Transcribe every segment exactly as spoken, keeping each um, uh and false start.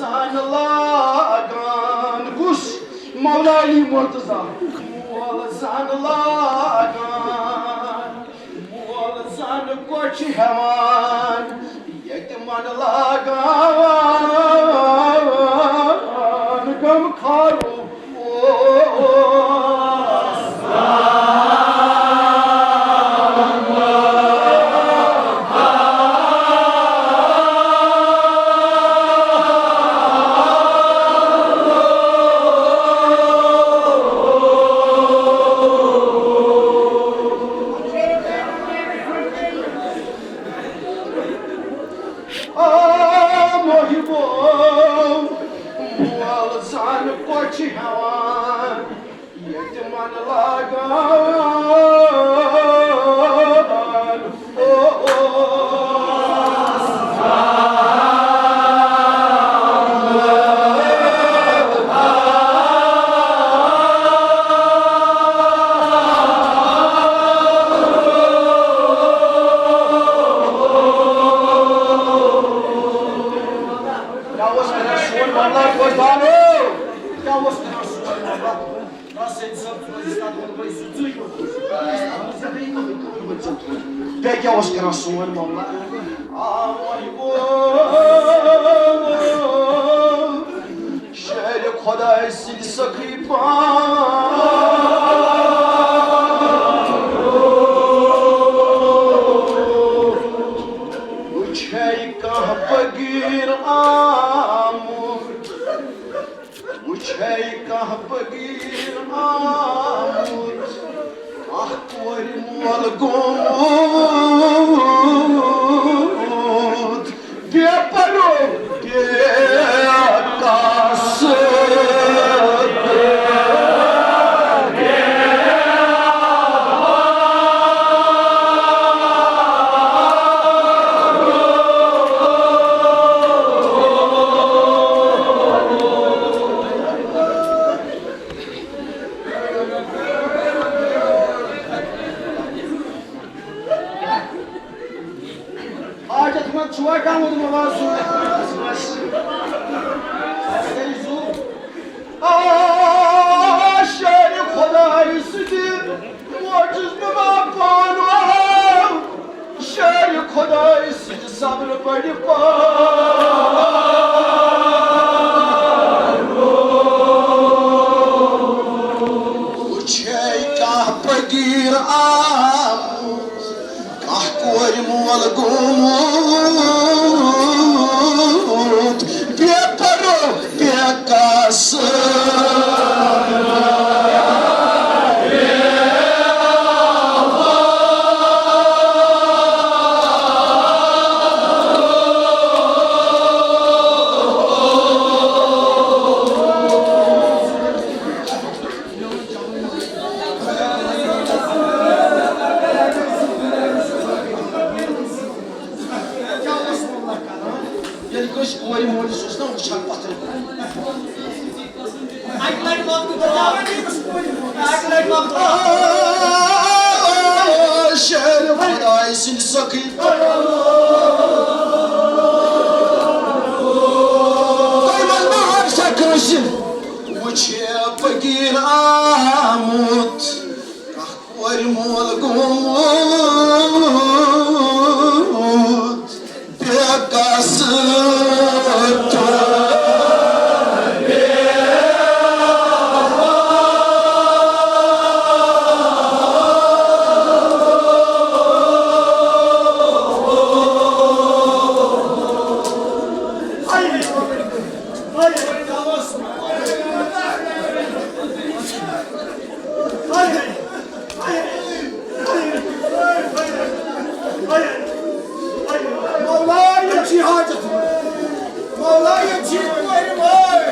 زن لاگان کُس؟ مولا علی مرتضی۔ مول زن لاگان، مول زن کۄچھِ ہٮ۪وان، ییٚتہِ من لاگان غم خارو۔ آ محبو، مول زن کۄچھِ ہٮ۪وان، ییٚتہِ من لاگان۔ او، او۔ کیٛاہ اوس کران سون مولوی؟ کیٛاہ اوس کران سون مولوی؟ بیٚیہِ کیٛاہ اوس کران سون مولوی؟ شعرِ خۄداے سٕنٛدۍ سخی پان۔ وٕچھے کانٛہہ فقیٖر آمُت، وٕچھے کانٛہہ فقیٖر آمُت، اکھ کورِ مول گوٚمُت، بے پرو، بے قصد۔ حاجت مند چھُوا کانٛہہ ووٚنمُت آز؟ آ، شعرِ خۄداے سٕنٛدِ معجز نما پانہٕ آو۔ شعرِ خۄداے سٕنٛدِ صبرٕ بٔڑِ پان۔ وٕچھے کانٛہہ فقیٖر آمُت، کانٛہہ کورِ مول گوٚمُت، بے پرو، بے قصد۔ ییٚلہِ کٲنٛسہِ کورِ مٲلِس اوس نا وٕچھان پَتھَر کُن۔ اَکہِ لَٹہِ وَقتہٕ گوٚو، اَکہِ لَٹہِ وَقتہٕ۔ آ، شعرِ خۄداے سٕنٛدِ سخی۔ تۄہہِ منٛز ما آسہِ ہا کٲنٛسہِ؟ وٕچھے فقیٖر آمُت، کانٛہہ کورِ مول گوٚمُت بے قصد۔ مولا، یِم چھی حاجت مند۔ مولا، یِم چھی کورِ وٲلۍ۔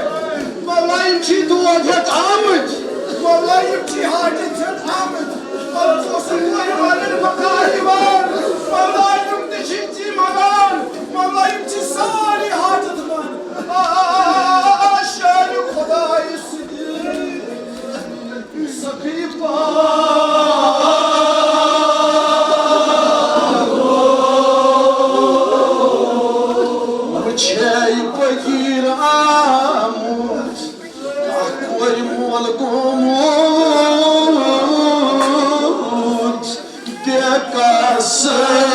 مولا، یِم چھی دود ہٮ۪تھ آمٕتۍ۔ مولا، یِم چھی حاجت ہٮ۪تھ آمٕتۍ۔ مولا، ژٕ اوسُکھ کورِ والٮ۪ن بکار یِوان۔ مولا، یِم تہِ چھی ژی منگان۔ مولا، یِم چھی سٲری حاجت مند۔ آ، شعرِ خۄداے سٕنٛدِ سخی پان۔ چھے فقیٖر آمُت، کانٛہہ کورِ مول گوٚمُت بے قصد۔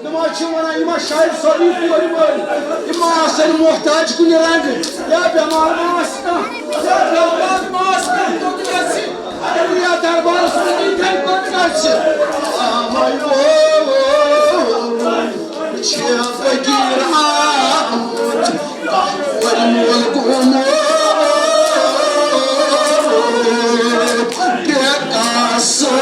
نماز چھِ وَنان، یِم ہا شاید سٲری کورِ وٲلۍ، یِم ما آسَن محتاج کُنہِ رنٛگہٕ، یا بٮ۪مار ما آسہِ کانٛہہ، یا بٮ۪مار ما آسہِ کانٛہہ، توٚت گژھِ، اگر یَتھ دربارَس منٛز یی، تَمہِ پَتہٕ گژھِ۔ آمَے وول چھِ فقیٖر آمُت، کورِ مول گوٚمُت بے قصد۔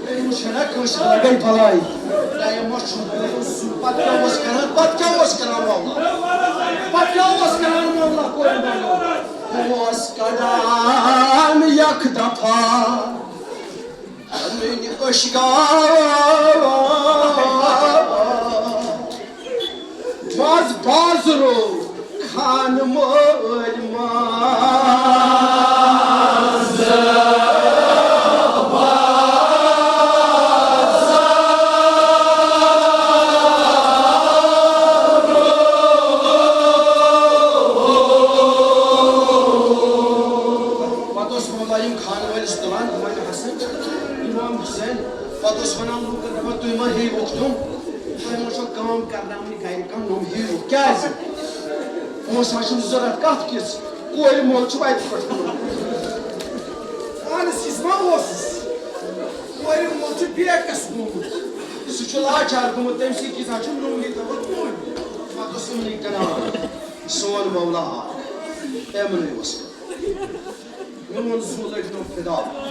أمِس چھَنا کٲنٛسہِ لَگَے بَلاے؟ ٹایم ما چھُ؟ پَتہٕ کیٛاہ اوس کَران؟ پَتہٕ کیٛاہ اوس کَران معاملہ؟ پَتہٕ کیٛاہ اوس کَران معاملہ؟ کورِ بَنو۔ بہٕ اوس کَڑان یَکھ دَفعہ پَنٕنۍ أشکار۔ واز بازرو خان مٲلۍ ماز۔ پتہٕ اوس مولایِم خان وٲلِس تُلان، امام حسن، امام حسین۔ پتہٕ اوس ونان لوٗکن، دپان، "تُہۍ ما ہیٚیِو اُکتُم؟ تۄہہِ ما چھو کٲم کرناونہِ گرِ کانٛہہ، نوٚم ہیٚیِو؟ کیٛازِ؟ پونٛسہٕ حظ چھُنہٕ ضروٗرت، کتھ کِژھ؟ کورِ مول چھُ وتہِ پٮ۪ٹھ گوٚمُت۔" اہن حظ، یِژھ ما اوسُس؟ کورِ مول چھُ بے کس گوٚمُت۔ سُہ چھُ لاچار گوٚمُت، تٔمۍ سٕے کِژھ حظ چھُ نوٚمنٕے تھٲومٕژ کورِ۔ پتہٕ اوس یِمنٕے کران، سون مولا آو، یِمنٕے اوس۔ میون زُو لٔگۍ نو فدا۔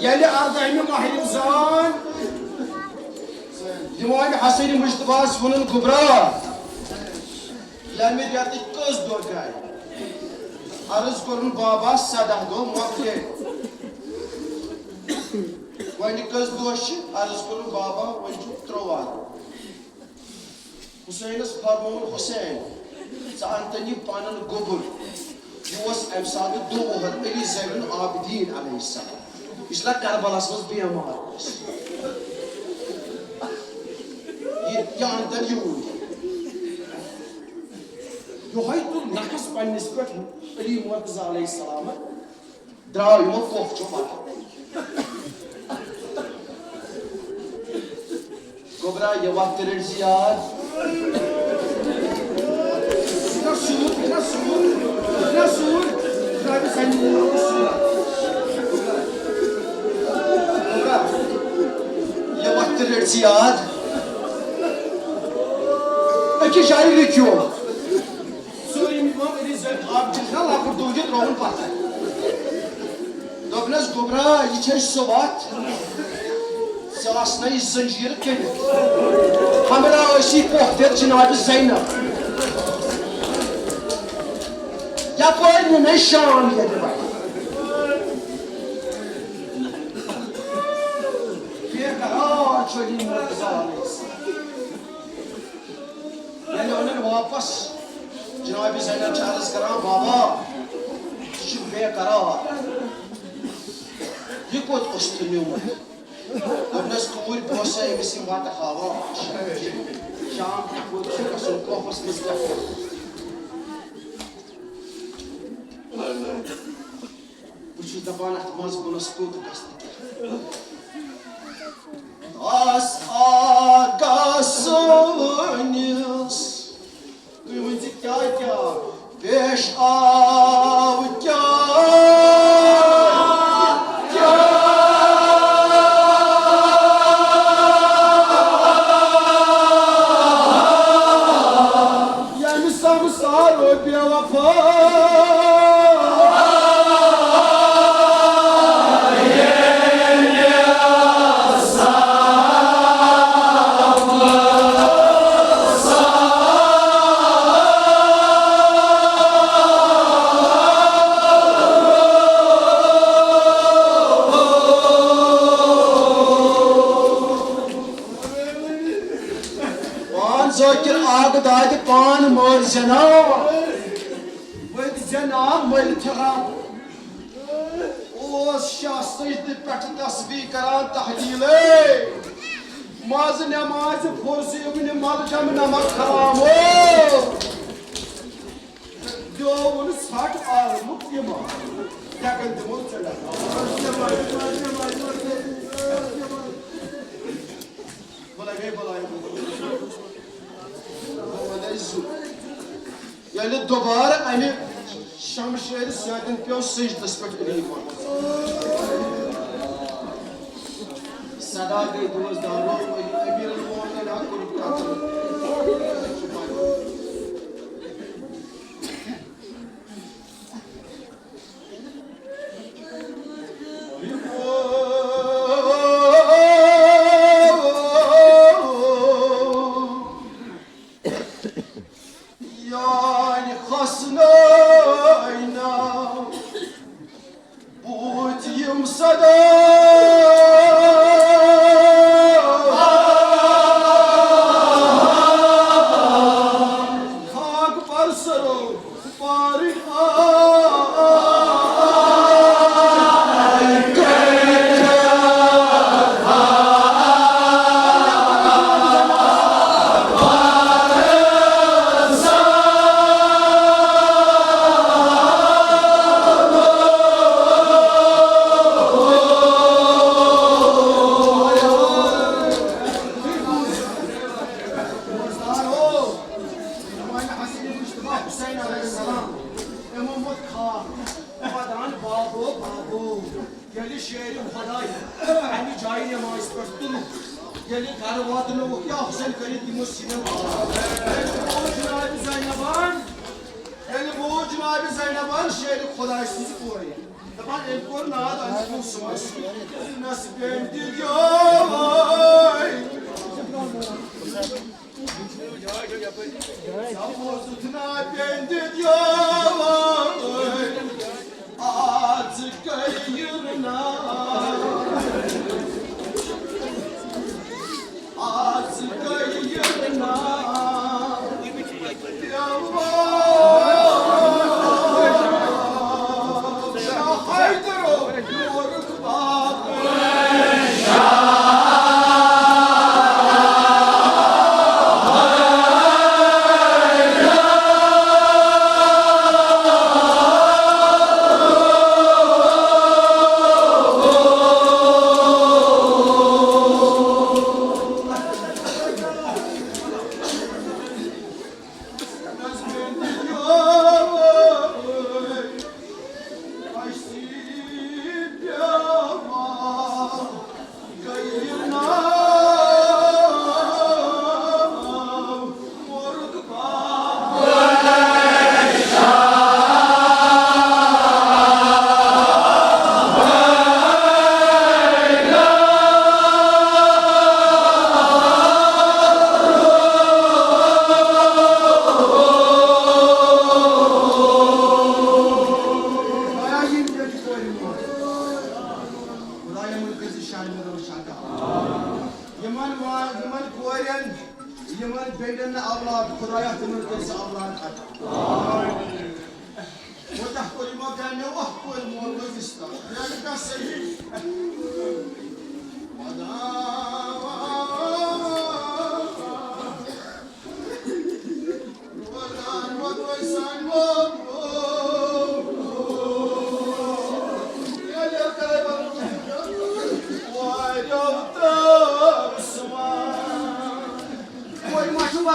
ییٚلہِ ارداہمہِ ماہِ رمضان دیوانِ حسن مجتبیٰ ہس ووٚنُن، "گوٚبرا، ییٚمہِ رٮ۪تٕکۍ کٔژ دۄہ گٔے؟" عرض کوٚرُن، "بابا، سداہ دۄہ مۄکلے۔" وۄنۍ کٔژ دۄہ چھِ؟ عرض کوٚرُن، "بابا، وۄنۍ چھُ ترٛوواہ دۄہ۔" حسینس فرمووُن، "حسین، ژٕ انتن یہِ پنُن گوٚبُر۔" یہِ اوس امہِ ساتہٕ دُ وُہر علی زین العابدین علیہ السلام۔ یُس نا کربلاہس منٛز بیمار اوس۔ یہِ، یہِ انتن یوٗرۍ۔ یِہوٚے تُل نفس پننِس پٮ۪ٹھ علی مرتضیٰ علیہ السلامن۔ درٛاو یِمو پوٚپھ چھُ پَتہٕ۔ گوٚبرا، یہِ وَتھ تہِ رٔٹۍ زِ یاد۔ نہ سوٗر، نہ سوٗر، نہ سوٗر۔ درٛاو یہِ سَنہِ وول سوٗر۔ گوٚبرا، یہِ وَتھ تہِ رٔٹۍ زِ یاد۔ أکِس جایہِ رُکیو۔ ژوٗرِم امام علی زین العابدین چھُ لۄکُٹ دۄہ یہِ ترٛووُن پتھر۔ دوٚپنس، "گوٚبرا، یہِ چھے سۄ وتھ، ژےٚ آسنے یہِ زنجیٖر کٔرِتھ۔ ہمراہ ٲسی پۄپھ تہِ جناب زینب۔ یپٲرۍ نِنے شام ییٚتہِ وتہِ۔ بے قرار چھُ یہِ مرتضیٰ علیہ السلام۔" ییٚلہِ اوٚنُن واپس، جناب زینب چھِ عرض کران، "بابا، ژٕ چھُکھ بے قرار، یہِ کوٚت اوس تہٕ نیوٗمُت؟" دوٚپنس، "کوٗرۍ، بہٕ اوسے أمِس یِم وَتہٕ ہاوان۔ شام کیُتھ ووت چھُ گژھُن، کوفس منٛز کیٛاہ کرٕ؟" بہٕ چھُس دَپان، پانہٕ اَتھ منٛز بُنَس توٚت گژھنہٕ کینٛہہ۔ دَس آگاہ سٲنِس۔ تُہۍ ؤنۍ زِ کیٛاہ کیٛاہ پیش آو، کیٛاہ کیٛاہ؟ ییٚمہِ سمسارو بے وفا۔ پان ذٲکِر آبہٕ دادِ پان مٲرۍ زٮ۪ناو، ؤتھۍ زٮ۪ناو مٔلۍ تھرا۔ اوس شاہ سجدٕ پٮ۪ٹھ تسبیح کران تحلیٖلے۔ منٛزٕ نٮ۪مازِ فرض اِبنِ ملجم نمک حرام او۔ دیوُن ژھٹ آلمُت اِمام۔ دٮ۪گن دِمو ژےٚ ڈَبہٕ۔ بہٕ لگے بلاے۔ بہٕ وَنے زُو۔ ییٚلہِ دوبارٕ اَمہِ شمشیرِ سۭتۍ پیوٚو سجدس پٮ۪ٹھ علی محمد۔ صدا گٔے دوس دارو، امیر المومنین کوٚر قتل۔ یانہِ حسنٲے ناو بوٗزۍ یِم صدا۔ خاک پرسرو پارٕے آے۔ ییٚلہِ شیرِ خۄداے اَمہِ جایہِ نٮ۪مازِ پٮ۪ٹھ تُلُکھ، ییٚلہِ گَرٕ واتنووُکھ یا حُسین کٔرِتھ تِمو سِنٮ۪ن آب۔ ییٚلہِ بوٗز جِنابِ زینبَن، ییٚلہِ بوٗز جِنابِ زینبَن شیرِ خۄداے سٕنٛزِ کورِ، دَپان، أمۍ کوٚر ناد اَمہِ پونٛسہٕ منٛز۔ نَس پیٚنٛدِ دیوے۔ خۄدایا، یِمَن کٔرۍ زِ شانہِ روشن۔ یِمَن ما-، یِمَن کورٮ۪ن، یِمَن بیٚنٮ۪ن نہٕ اولاد، خۄدایا، تِمَن کٔرۍ زِ اولاد عطا۔ وۄنۍ کیٛاہ کوٚر یِمو؟ کیٛاہ مےٚ وَتھ کوٚر مول مٲلِس تَل؟ مےٚ نہٕ کانٛہہ صحیح۔ خۄدا،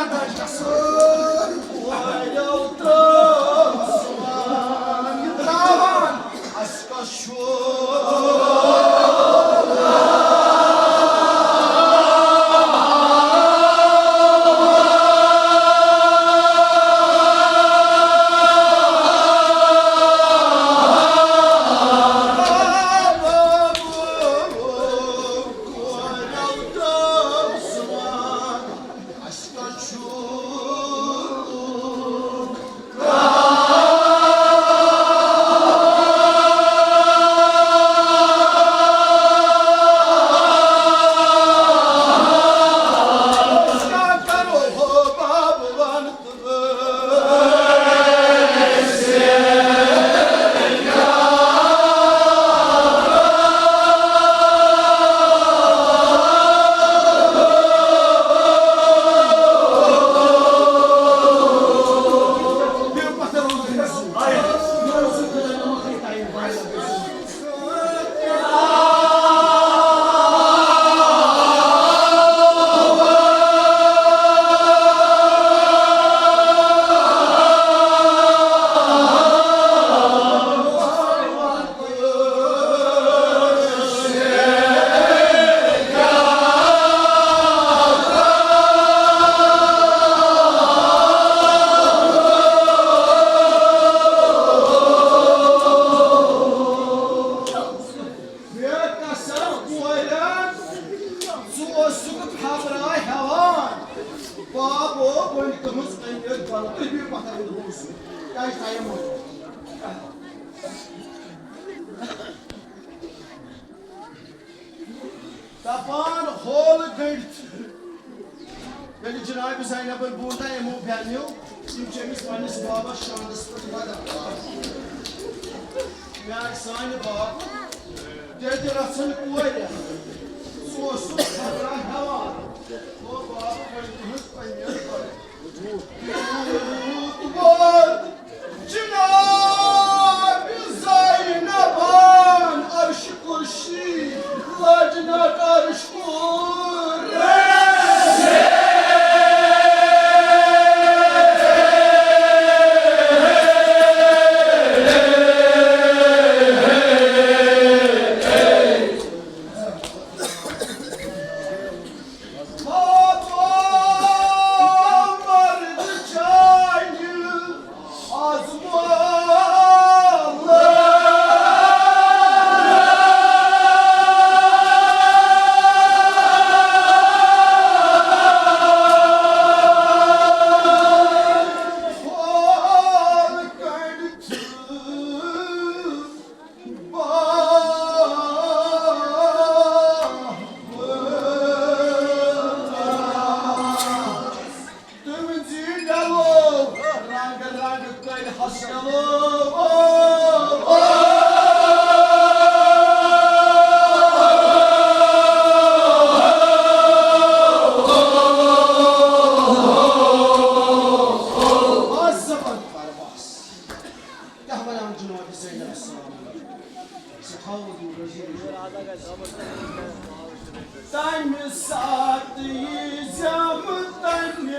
بے کسر کورٮ۪ن، ژٕ اوسُکھ خبرا ہٮ۪وان۔ باب او بٔلۍ تُہٕنٛز أمیٖر بلہٕ، تُہۍ بِہِو پتھر، بہٕ دِمو سُہ۔ کیٛازِ تۄہہِ یِمو؟ دپان ہول گٔنڈِتھ۔ ییٚلہِ جناب زینبن بوٗز نا یِمو بیٚنیو، تِم چھِ أمِس پننِس بابس شاندس پٮ۪ٹھ ودان۔ میٛانہِ سانہِ باب، تیٚلہِ تہِ رژھن کورِ، سُہ اوس سُہ خبرا ہٮ۪وان۔ او باب، وۄنۍ تُہٕنٛز پننہِ روٗد ووت۔ جناب زینبان عرش کُرسی لجنت عرش کُرسی۔ تُہٕنٛزِ ڈلو، رنگ رنگ کٔرۍ ہسکلو۔ بس زبان پر بس۔ کیٛاہ وَنان جناب زینب السلام علیکم؟ سُہ تھاوو تِم رٔزیٖل۔ تَمہِ ساتہٕ یی زٮ۪م تَمہِ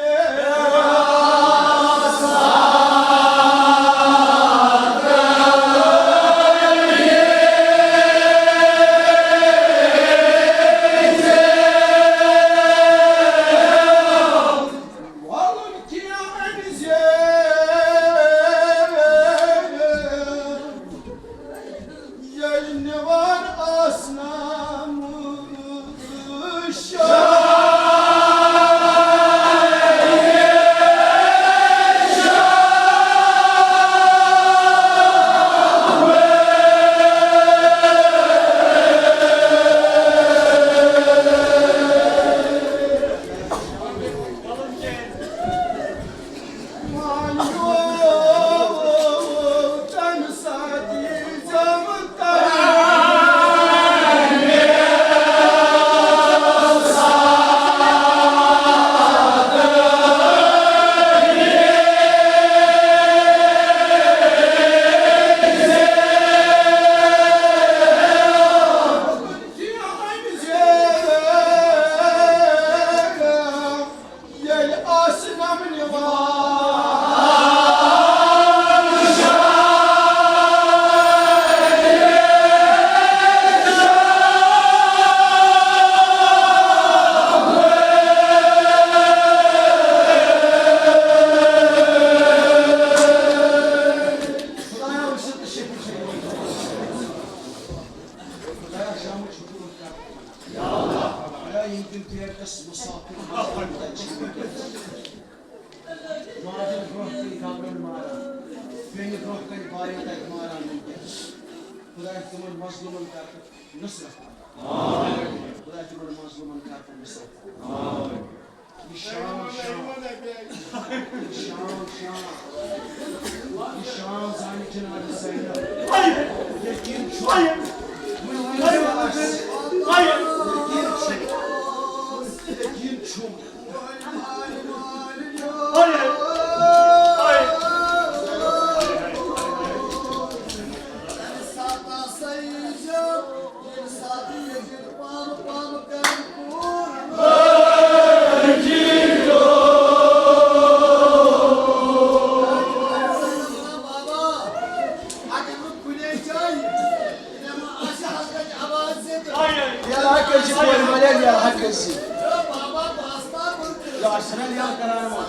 وَلُن کینٛہہ أمِس ییٚلہِ نِوان آسنہٕ شاہ۔ شامٕچ حکوٗمت کر تِمن۔ یا اللہ۔ خۄدایا، یِم تِم پیٹس مسافر ماجن برٛونٛہہ کَنہِ قبرن ماران، بیٚنہِ برٛونٛہہ کَنہِ بایہِ تَتہِ ماران وٕنکیٚس۔ خۄدایا، تِمن مظلوٗمن کر تہٕ نصرت۔ خۄدایا، تِمن مظلوٗمن کر تہٕ نصرت۔ یہِ شام، شام۔ یہِ شام، شام۔ یہِ شام زانہِ جناب زینب۔ یقین چھُ۔ وۄنۍ ؤنِو تُہۍ اَسہِ۔ یقین چھُ۔ یقین چھُ۔ یَلہٕ حظ کٔرۍ زِ کورِ مَلہِ، یَلہٕ حظ کٔرۍ زِ۔ یہِ آسہِ نا یَلہٕ کَران وۄنۍ۔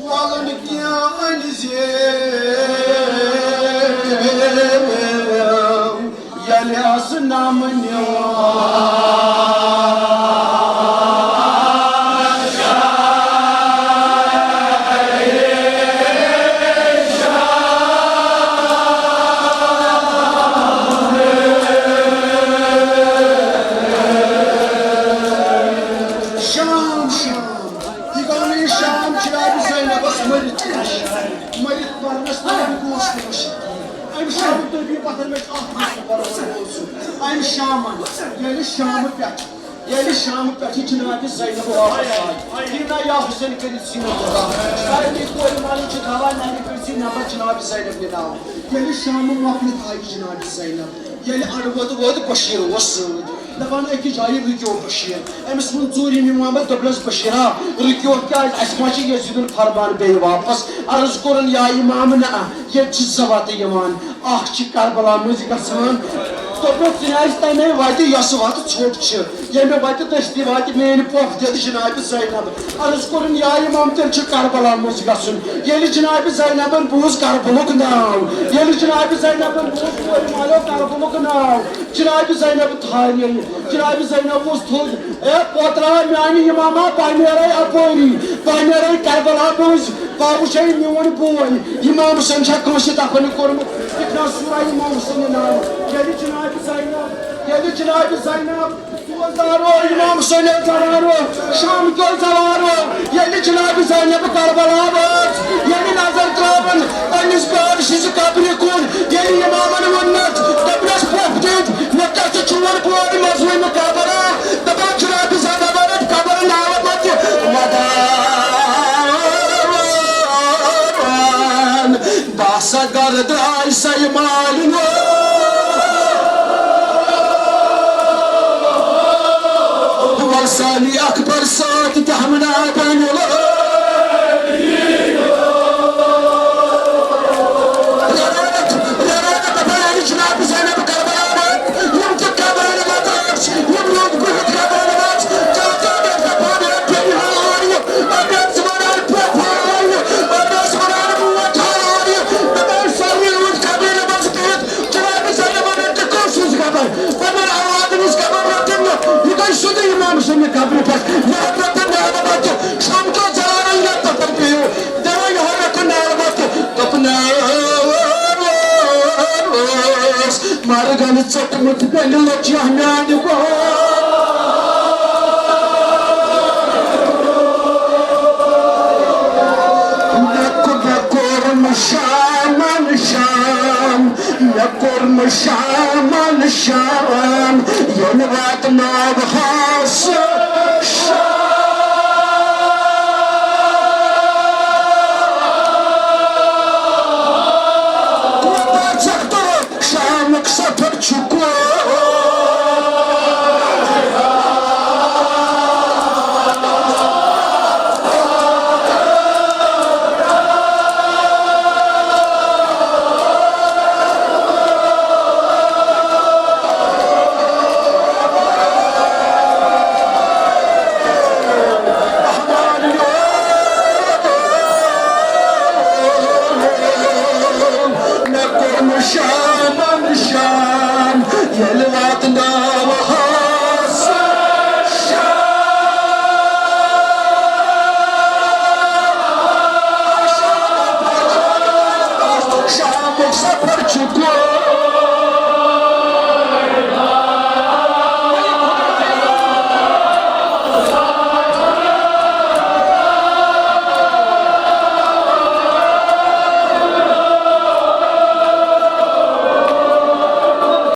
وَلُن کینٛہہ أنۍ زِ، ییٚلہِ آسہٕ نَمہٕ نِوان۔ شام، شام۔ یہِ گوٚو نہٕ یہِ شام جناب زینبس مٔرِتھ کینٛہہ۔ مٔرِتھ مرنس تام گوس نہٕ مٔشِتھ کِہیٖنۍ۔ أمۍ شامہٕ تُہۍ بِہِو پتھر مےٚ چھُ اکھ قصہٕ پرُن موضوع۔ أمۍ شامن، ییٚلہِ شامہٕ پٮ۪ٹھ، ییٚلہِ شامہٕ پٮ۪ٹھ یہِ جناب زینب واپس آے، دیٖنا یا حسین کٔرِتھ زیٖنت خدا۔ سارنٕے کورِ مالٮ۪ن چھِ دوا نرِ کٔرۍ زِ نٮ۪بر جناب زینب نِناو۔ ییٚلہِ شامہٕ مۄکلِتھ آیہِ جناب زینب، ییٚلہِ اَڈٕ ووت ووت بشیٖر اوس سۭتۍ۔ دَپان أکِس جایہِ رُکیو بشیٖر۔ أمِس ووٚن ژوٗرِم اِمامَس، دوٚپنَس، بشیٖرا، رُکیو کیٛازِ؟ اَسہِ ما چھِ یزیٖدُن فرمان بیٚیہِ واپس؟ عرض کوٚرُن، یا اِمام، نہ، ییٚتہِ چھِ زٕ وَتہٕ یِوان۔ اَکھ چھِ کربلا مٔنٛزۍ گژھان۔ دوٚپنَس، ژٕ نہِ آسہِ تَمے وَتہِ، یۄس وَتہٕ ژھوٚٹ چھِ۔ ییٚمہِ وَتہِ دٔستی واتہِ میٛٲنۍ پۄپھ دِتھ جناب زینب۔ عرض کوٚرُن، یا اِمام، تیٚلہِ چھُ کربلا مٔنٛزۍ گژھُن۔ ییٚلہِ جناب زینبن بوٗز کربلُک ناو، ییٚلہِ جناب زینبن بوٗز کورِ مالیو کربلُک ناو، جناب زینب تھاریے، جناب زینب اوس تھوٚد۔ اے پوترا، میانہِ اماما، بہٕ نیرے اپٲری، بہٕ نیرے کربلا مٔنٛزۍ، بہٕ وٕچھے میون بوے امام حسین چھا کٲنٛسہِ دفن کوٚرمُت۔ اقرا سورہ امام حسین ناو۔ ییٚلہِ جناب زینب، ییٚلہِ جناب زینب سوزدارو، امام حسین زوارو، شام کیو زوارو، ییٚلہِ جناب زینب کربلا وٲژ، ییٚلہِ نظر ترٲوٕن پننِس بٲرشِس قبرِ کُن، ییٚلہِ امامن ووٚننس، دوٚپنس، پۄپھ دِتھ، مےٚ کتھ چھُ چون بوے مظلوم کربلا؟ دپان، جناب زینب رٔٹ قبر ناوٕ متہِ ودان۔ باسا گرٕ درٛاے سۄ مالِنۍ۔ وۄلسانی اکبر سۭتۍ تہِ ہمنا بنیو۔ راتھ، راتھ دپان، جناب زینب کربلا وٲتۍ، یِم تہِ قبرن منٛز ٲسۍ، یِم لوٚگ بِہِتھ قبرن منٛز، کیٛاہ کیٛاہ گژھِ دپان، رۄپیہِ ہاوان یہِ، رۄپیہِ ژٕ وَنان، پۄپھ ہاوان یہِ، رۄپیہِ ژٕ وَنان، بوے ہاوان یہِ، دپان، سٲری روٗدۍ قبرن منٛز بِہِتھ، جناب زینبن تہِ کوٚر سٕنٛز قبر، پنُن اولادن ہٕنٛز قبر رٔٹٕن نہٕ، یہِ گٔے سیوٚدُے امام سٕنٛدِ قبرِ پٮ۪ٹھ، یہِ حضرت نعمت شمکو زلالن یتھ پٮ۪ٹھ پیٚیو، دِوان یہِ حضرت نعمت، دوٚپنس، مرگن ژوٚٹمُت بیٚنہِ لٔچ یا میانہِ گوٚو۔ مےٚ کو-، مےٚ کوٚرُن شامن شام، مےٚ کوٚرُن شامن شام، ییٚلہِ واتناو ہا سُہ شام۔ کوٗتاہ ژکھ تہٕ شامُک سفر چھُ کوٚر۔ ییٚلہِ